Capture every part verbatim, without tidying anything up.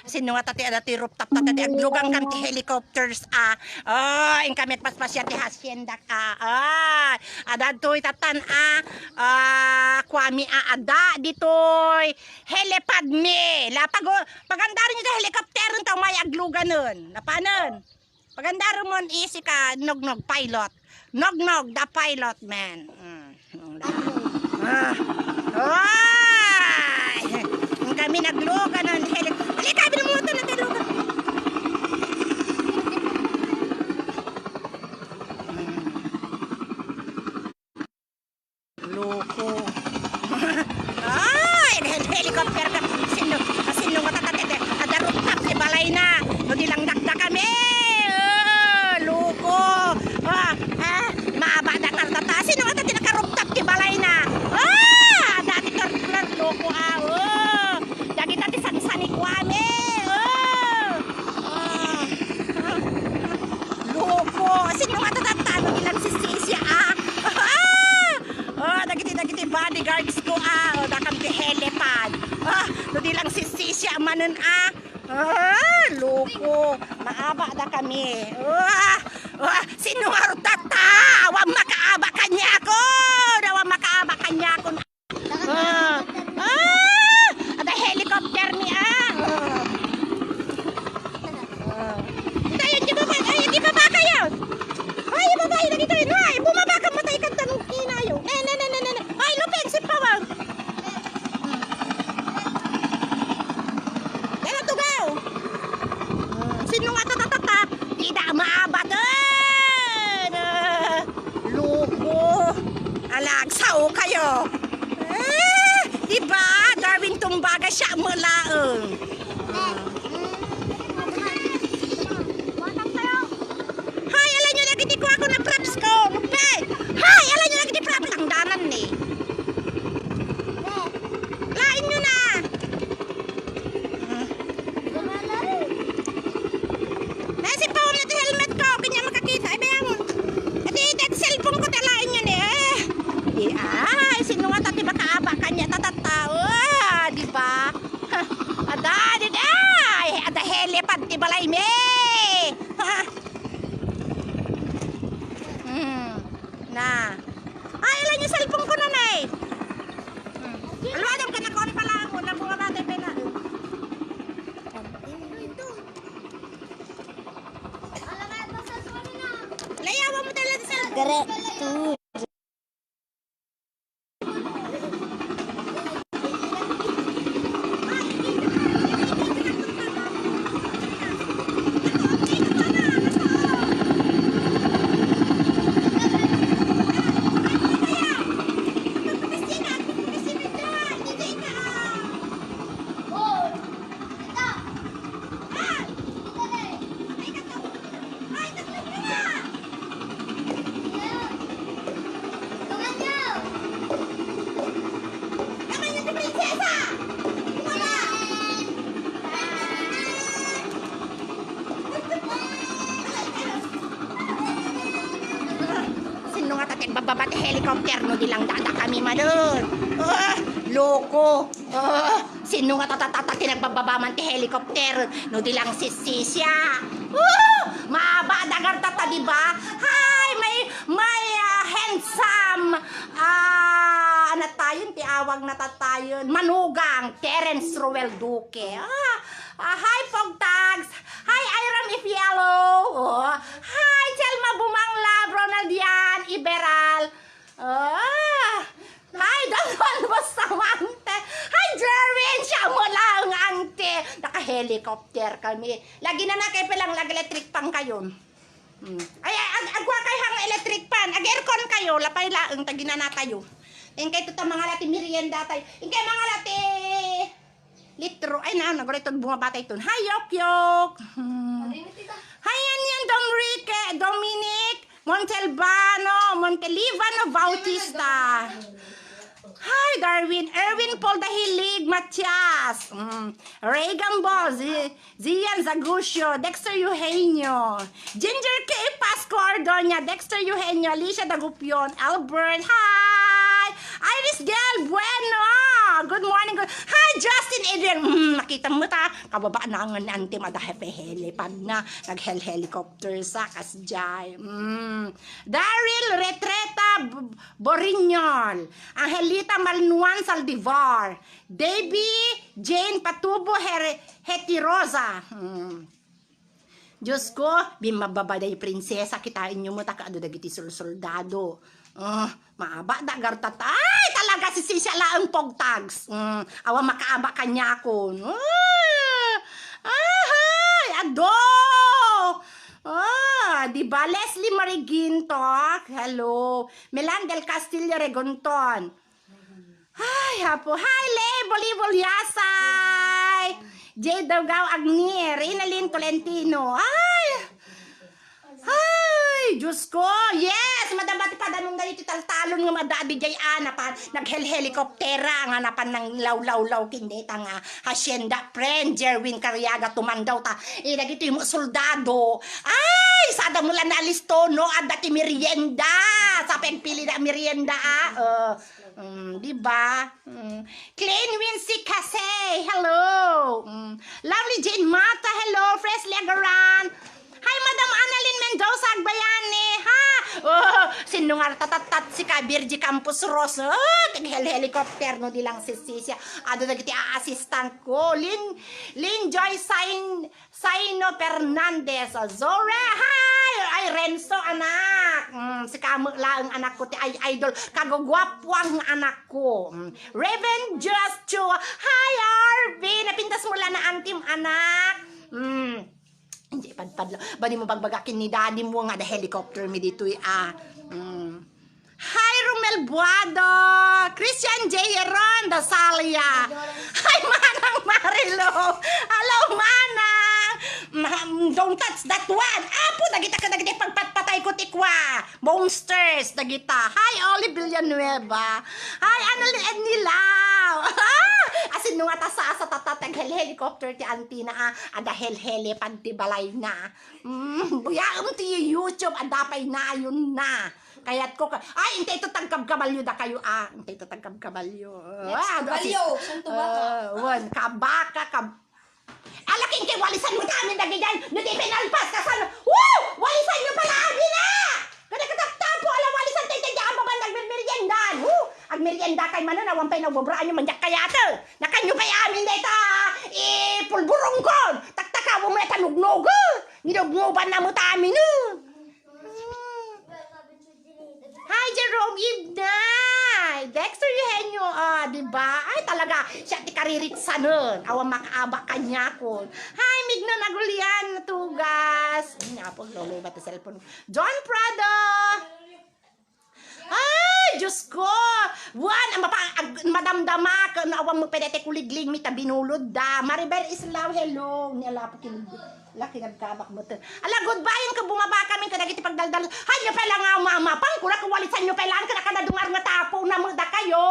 Sino nga tati ada ti rooftop tata ti aglugan kan ti helicopters a. Oh, inkami agpaspasya ti hacienda a. Ah, ada toy tatan a. Ah, kuami a ada ditoy helipad mi. La pago pagandari ti helicopter ta may agluganen. Napanen. Pagandari mon isi ka nognog pilot. Nognog the pilot man. Mm. Ah. Oy! Kami naglugan ng helik-, halika, binumoto na tayo. Loko. Ay, hel-, helicopter ka. Sino, sino nga tatatete? Ada rooftop ti balayna. No di lang dakda kami. Ah, loko. Ah, ah, maaba da kartata. Sino nga tati naka-rooftop ti balayna? Ah, dati kartata, loko, ah, oh. Dagita ti sansani kuami. Oh. Ah. Loko. Sino nga tatatano ilang sisisya, ah? Ah! Oh, dagiti, dagiti bodyguards ko, ah. Oh, dakam ti helipad. Ah, no di lang sisisya manen, ah. Ah, loko. Maaba da kami. Ah, ah, sino nga rutata? Awan makaaba kaniakon. Awan makaaba kaniakon. Ah! Ah! Ada helicopter ni, ah! Ah! Ah! Tayo, di baba, ay, di baba kayo! Ay, baba, ay, lagi tayo, no, ay, bumaba ka, matay ka, tanong kinayo. Ne, ne, ne, ne, ne, ne. Ay, lupin, si Pawang. Kaya tugaw! Ah, sino nga tatatata? Di da maabat, eh! Ah! Loko! Alagsao kayo. Eh, di ba? Darwin tumbaga siya mulaeng. Hay, ala nyo lagi ti kuha ko na props ko. Nupay. Hay, ala nyo lagi ti props. Ang danan ni. Lain nyo na. Nasipaw na ti helmet ko, kanya makakita. Ay, bayang. Ati, iti, cellphone ko, talain yun eh. Eh, ay, sino nga tati makaaba kanya, tatata? Ah, di ba? Ha, ada, di, ay, ada helipad ti balay mi. Ha? Hmm. Na. Ay, ilan yung cellphone ko, nanay? Hmm. Alwadam ka na, kuwan pala ako. Nabunga ba tayo pala? Layawa mo talaga sa cellphone. Gare, tu. Sino nga tati agbababa ti helicopter no di lang dada kami madun? Ah, loko. Ah, sino nga tatatata ti nagbababa man ti helicopter no di lang sisisya? Oh, maaba dagar tata, di ba? Hay, may, may, ah, handsome, ah, ano tayon ti awag na tatayon? Manugang, Terence Roel Duque. Ah, ah, hi, Pogtags. Hi, Iram Ifialo. Oh, hi, Chelma Bumang Love, Ronald Yan, Iberal. Ah, hi, Don Juan Bustamante. Hi, Jerwin. Siya mo lang, ante. Naka-helicopter kami. Lagi na na kayo palang, lagi electric pan kayo. Hmm. Ay, ay, ag-, agwa kayo hang electric pan. Ag-aircon kayo. Lapay laeng, tagina na tayo. Ingkay tuta mga lati merienda tayo. Ingkay mga lati litro. Ay, na, nagulay ton bumabata iton. Hi, Yok Yok. Hmm. Hi, yan, yan, Dom Rique, Dominic, Montalbano, Montelivano Bautista. Hi, Darwin, Erwin Paul Dahilig, Matias, mm, Reagan Boss, Zi-, Zian Zagucio, Dexter Eugenio, Ginger K, Pasco Ardonia, Dexter Eugenio, Alicia Dagupion, Albert, hi, Iris Gail Bueno, Good morning. Good. Hi, Justin Adrian. Mm, nakita mo ta. Kababa na nga ni Auntie, mada hepe-helipad na. Nag-hel-helicopter sa kasjay. Mm. Daryl Retreta B-, Boriñol. Angelita Malnuan Saldivar. Debbie Jane Patubo Her-, Hetirosa. Mm. Diyos ko, bimmababa day prinsesa, kitaenyo met ta kaadu dagiti sulsoldado. Ah, maaba da gartat. Ay, talaga si Sisia laeng pogtags. Mm, awan makaaba kaniakon. Ah, ahay, adu! Ah, di ba? Leslie Marie Ginto, hello. Melan del Castillo Regonton. Ay, Apo. Hi, Le, Bolibol, Yasay. Jay Daugao Agni, Reynalyn Tolentino. Ay! Ay, Diyos ko. Yes, madama ti padanong dagiti taltalon nga mada diay a, napan, nag-hel-helicoptera nga napan nanglawlawlaw ken dayta nga hacienda friend, Jerwin Cariaga, Tumandawta. Eh, dagitoy met soldado. Ay, sada mo la nalisto, no? Adda ti merienda. Sa pagpili da merienda, ah. Uh, mm, di ba? Mm. Clean Wincy Casey, hello. Mm. Lovely Jane Mata, hello. Fresh Legaran. Hi, Madam Annalyn Mendoza Agbayani, ha? Oh, sino nga tatattat si ka, Virgie Campos Ros? Oh, tag hel-helicopter no di lang si Sisia. Adu dagiti a-assistant ko. Lin, Lin Joy Sain, Saino Fernandez. Zora, hi! Ay, Renzo, anak. Mm, si kamo laeng anak ko, ti ay idol. Kaguguapuang anak ko. Mm. Reverend Just Chua. Hi, Arvin. Napintas mo la na antim, anak. Mm. Hindi, padpadlo. Bani mo bagbaga kin ni daddy mo nga da helicopter mi ditoy, ah. Mm. Hi, Romel Buado! Christian J. Heron, Dasalia! Hi, Manang Marilo! Hello, Manang! Ma-, don't touch that one! Apo, dagita ka, dagita pagpatpatay ko, tikwa! Monsters, dagita! Hi, Oli Villanueva! Hi, Annalyn Ednilao! Asin no nga ta sa, sa tatatag hel-helicopter ti antina, ah. Ada hel-heli pag ti balay na. Mm, buyaem ti YouTube, adda pay nayon na. Kayat ko ka, ay, intay to tagkabkabalyo da kayo, ah. Intay to tagkabkabalyo. Next ah, kabalyo, si-, santo baka. Ah, wan, kabaka, kab-, alaking kay walisan mo kami na ganyan. No di pinalpas ka sa, woo! Walisan nyo pala, abi na! Kada kataktapo, ala walisan tayo tayo, ang baba nagmeriendan. Woo! Agmerienda kay manen, awan pay nagbobraan nyo, manyak kayate. Nakanyo pay amin dayta, eh, pulburongkon. Taktakawon mo yata nugnog, eh. Nginugnuban na mo tamin, eh. Hi, Jerome Ibnay! Dexter Eugenio, ah, di ba? Ay, talaga, siya ti kariritsanen. Awan makaabak kanyakon. Hi, Mignon Agulian, Tugas. Ay, napag, lolo, iba ti cellphone. John Prado! Ay, Diyos ko! Wan, ang mapa-, ag-, madamdama, ka, no, awan mo pwede te kuliglig, mi ta binulod da. Maribel Islao, hello. Ni ala po kilig-, laki nagkabak mo to. Ala, goodbye, ka bumaba kami, kadagiti pagdaldal. Hay, nyo pala nga, mama, pang, kula, kawalisan nyo pala, kada, kada dungar nga tapo, na mo da kayo.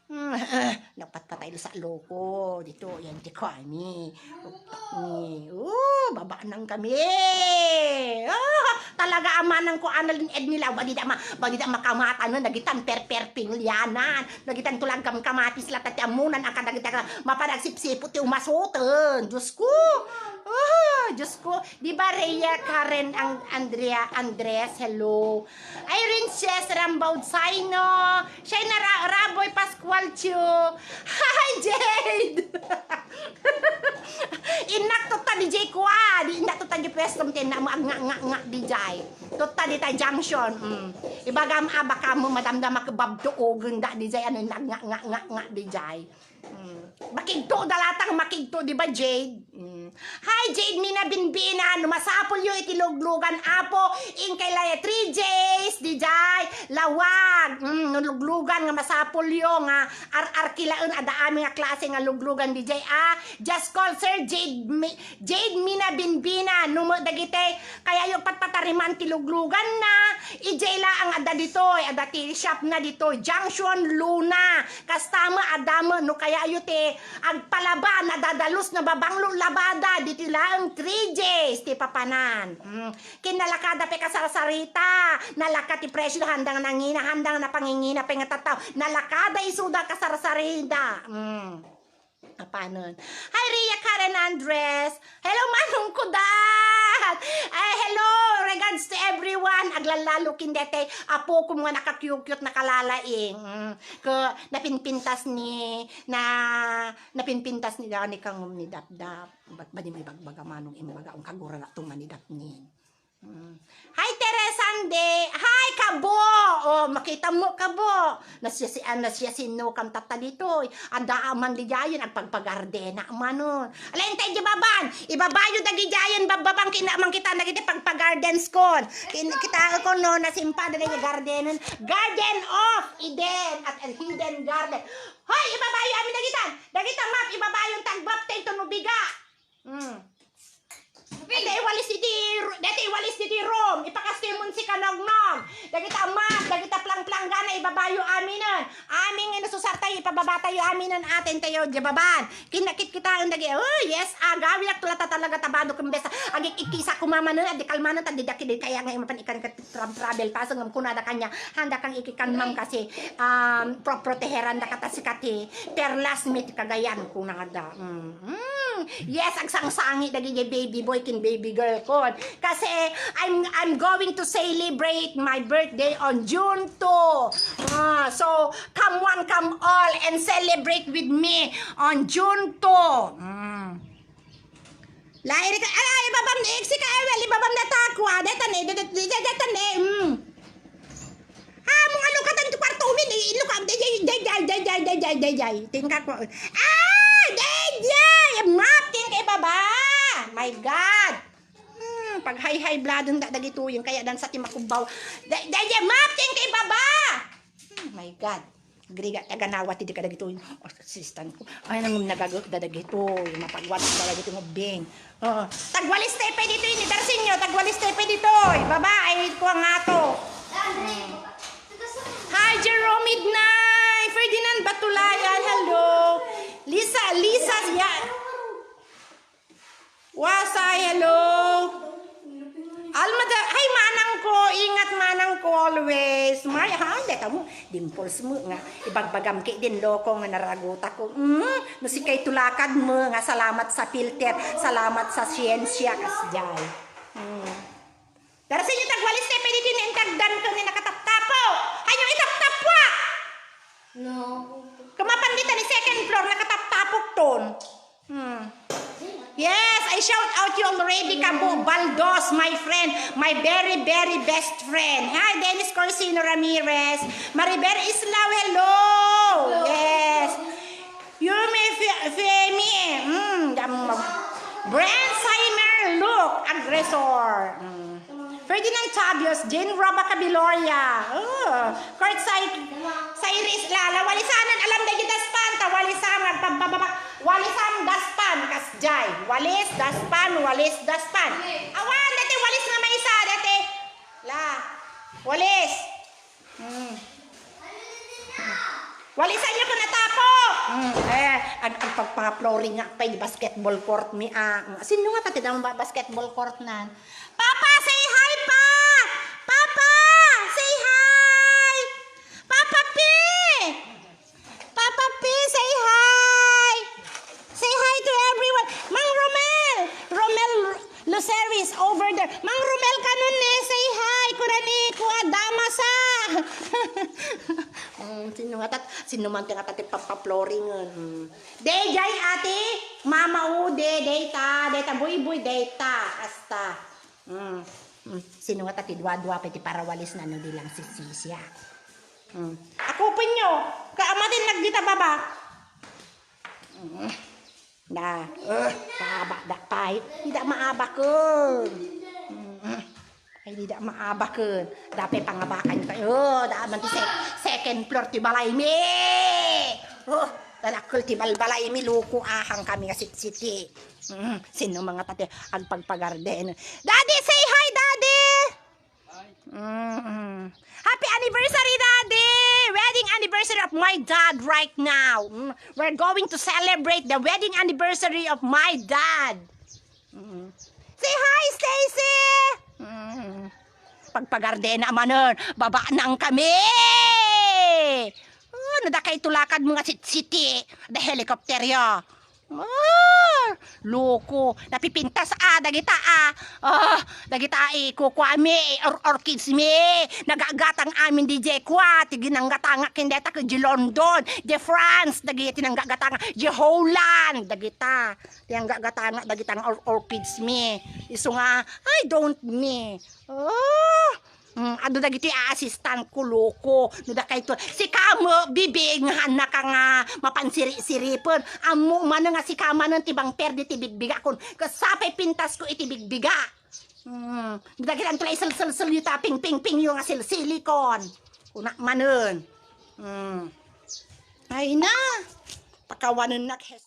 Hmm, eh, nagpatpatay sa loko. Dito, yan, di ko, ani. Ni, oh, baba nang kami. Ah, talaga, ama nang ko, Annalyn Ednila, badi da ma-, badi da makamatan, no, nagitan perperping lianan. Nagitan tulang kam-, kamatis la, tati amunan, ang kadagita, mapanagsipsipo, ti umasoten. Diyos ko. Ah, Diyos ko. Di ba, Rhea Karen ang Andrea Andres? Hello. Irene Chess Rambaud Saino. Shaina Ra-, Raboy Pascual Chu. Hi, Jade! Innak tutta di Jay kwa. Di innak tutta di pwesto, tinna mo agngak-ngak-ngak di Jay. Tutta di ta junction. Mm. Ibagam, ah, baka mo madamdama ka babto ogen da di Jay. Ano, innak ngak-ngak-ngak di Jay. Mm. Makigto da latang makigto, di ba, Jade? Mm. Hi, Jade Mina Binbina. No masapul yo iti luglugan, Apo, inkay laya three days, di jay, lawag. Mm, no luglugan nga masapul yo nga ar-arkilaen, ada amin nga klase nga luglugan, di jay, ah. Just call Sir Jade Mi-, Jade Mina Binbina. No mo dagiti, kaya yo patpatariman ti luglugan na. Ijay laang ada ditoy, ada ti shop na ditoy. Junction Luna. Kasta met, adda met, no kayatyo ti agpalaba, nadadalus, nababanglo, laba, Dagiti laeng three Js ti papanan. Mm. Ken nalakada pay kasarsarita. Nalaka ti presyo, handang nangina, handang napangingina pay nga tattao. Nalakada isuda kasarsarita. Mm. Apanon. Hi, Ria Karen Andres. Hello, Manong Kudat. Ay, hello. Regards to everyone. Aglalalo ken daytoy apokom nga nakakyukyut, nakalalaing. Mm. Ko, napinpintas ni, na, napinpintas ni Dani kang ni Dapdap. Ba-, badi mo ibagbaga, Manong, imbaga, ang kagura na itong manidap ni. Mm. Hi, Teresande. Hi, Kabo. Oh, makita mo, Kabo. Nasya si, ah, nasya si no kam tatta ditoy. Anda man di jayen, agpagpagardena, Manong. Alay, intay di baban. Ibabayo dagi jayen, bababang kina, man kita nagiti pagpagardens kon. Kin-, kita ko no, nasimpa dagi gardenen. Garden of Eden at a hidden garden. Hoy, ibabayo amin dagitan. Dagita map, ibabayo tagbaptay to no biga. Mm. Dati iwalis iti ru-, dati iwalis iti room, ipakastimon si kanognog. Dagita map, dagita plangplanggana, ibabayo aminen. Amin nga nasusartayo, ipababatayo aminen, aten tayo, di baban. Kinakit kita ang dagi, oh, yes, agawi ak tulata talaga tabado kembes. Agik ikisa kumamanen, adi kalmanen, tadi daki di kaya nga imapan ikan ket tra-, travel pass ngem kunada kanya, handa kang ikikan, ma'am, kasi, um, pro-, proteheran da kata sikati, perlas mi ti Cagayan, kunada. Mm. Mm. Yes, agsangsangi dagiti baby boy ken baby girl kon. Kasi I'm, I'm going to celebrate my birthday on June two. Ah, so, come one, come all, and celebrate with me on June two. Mm. Lairi ka, ay, ay, ibabam ni Iksi ka, ay, well, ibabam na tako, ah, deta ni, deta, deta, deta ni, mm. Ah, mung ano ka tan ti kwarto, umin, eh, ilo ka, day, day, day. Tingka ko, ah, day, day, map, tingka ibaba. My God. Hmm, paghayhay bladeng da, dagitoyen, kaya dan sa ti makubbaw. Day, day, day, map, tingka ibaba. Hmm, my God. Griga, taganawa ti di kadagitoy. Oh, assistant ko. Ay, nang nagagawda dagitoy. Mapagwalis da dagitoy nga beng. Oh, tagwalis tayo pa ditoy ni Darsinyo. Tagwalis tayo pa ditoy. Babae ko ang ato. Hi, Jerome Midnight. Ferdinand Batulayan. Hello. Lisa, Lisa, ya. Wasay, hello. Alma da, ay, manang ko, ingat manang ko always. May, ha, deta mo, dimples mo nga. Ibagbagam kay din loko nga naraguta ko. Mm, no si kay tulakad mo nga salamat sa filter, salamat sa siyensya, kasjay. Mm. Pero sa inyo, tagwalis tayo, pwede din yung tagdan ko ni nakataptapo. Ayaw itaptapwa! No. Kumapan dito ni second floor, nakataptapok ton. Hmm. Yes, I shout out you already, Kabo Baldos, my friend, my very, very best friend. Hi, Dennis Corsino Ramirez, Maribel Islao, hello. Yes. Yumi Fe-, Femi, mm, dam-, Brent Simer, look, aggressor. Mm. Ferdinand Tabios, Jane Roba Cabiloria. Oh, Kurt Sai-, Cyrus Lala, walisanan, alam da daspan, ta walisan, agpagbababa, walisan daspan, kasjay. Walis, daspan, walis, daspan. Awan, dati walis nga maysa, dati. La, walis. Hmm. Walisan niyo ko natapo! Hmm, eh, ag-, agpagpaploring nga pay basketball court mi, ah. Sino nga pati daw ba basketball court nan? Papa, say hi, Pa! Papa! Say hi! Papa P! Papa P, say hi! Say hi to everyone! Mang Romel! Romel Luceris over there. Mang Romel, kanun ni, say hi! Kuna ni, kua damasa! Mm, sino nga tat-, sino man ti nga tat-, papaploring, mm. Dayjay, ate, Mama Ude, dayta, dayta, Buybuy, dayta, hasta. Mm. Mm. Sino nga ta ti dua-dua pay ti parawalisna no di lang sisisia. Mm. Ako punyo, kaamatin nagdita baba. Mm. Da, eh, kaaba da pay. Dida maabaken. Mm. Ay, dida maabaken. Dapay pangabakan tayo. Oh, da man ti sec-, second floor ti balay mi. Oh, dalakkel ti balbalay mi, loko ahang kami nga sitsiti. Mm, sino mga tate agpagpagarden? Daddy, say hi, Daddy! Mm. Happy anniversary, Daddy! Wedding anniversary of my dad right now. Mm, we're going to celebrate the wedding anniversary of my dad. Mm. Say hi, Stacy! Mm. Pagpagardena manen, baba nang kami! Oh, no dakay tulakad mga sitsiti, da helicopter ya. Ah, loko, napipintas a, dagita a. Ah, dagita a ikukuami, or orchids mi. Nagagatang amin di Jekwa, ti ginanggatanga ken deta ken di London, di France, dagiti nanggagatanga, di Holland, dagita. Ti nanggagatanga, dagita nga or orchids mi. Isu nga, I don't me. Oh, Mm, adu dagiti assistant ko, loko. No dakayto, sika met, bibing, nga hannaka nga mapansiri-siripen. Ammo manen nga sika manen ti bangper diti bigbigakon. Ket sapay pintasko iti bigbiga. Mm, dagiti anto la iselselselyo ta pingpingpingyo nga silsilikon. Kuna manen. Mm. Ay na. Pakawanennak, Hes-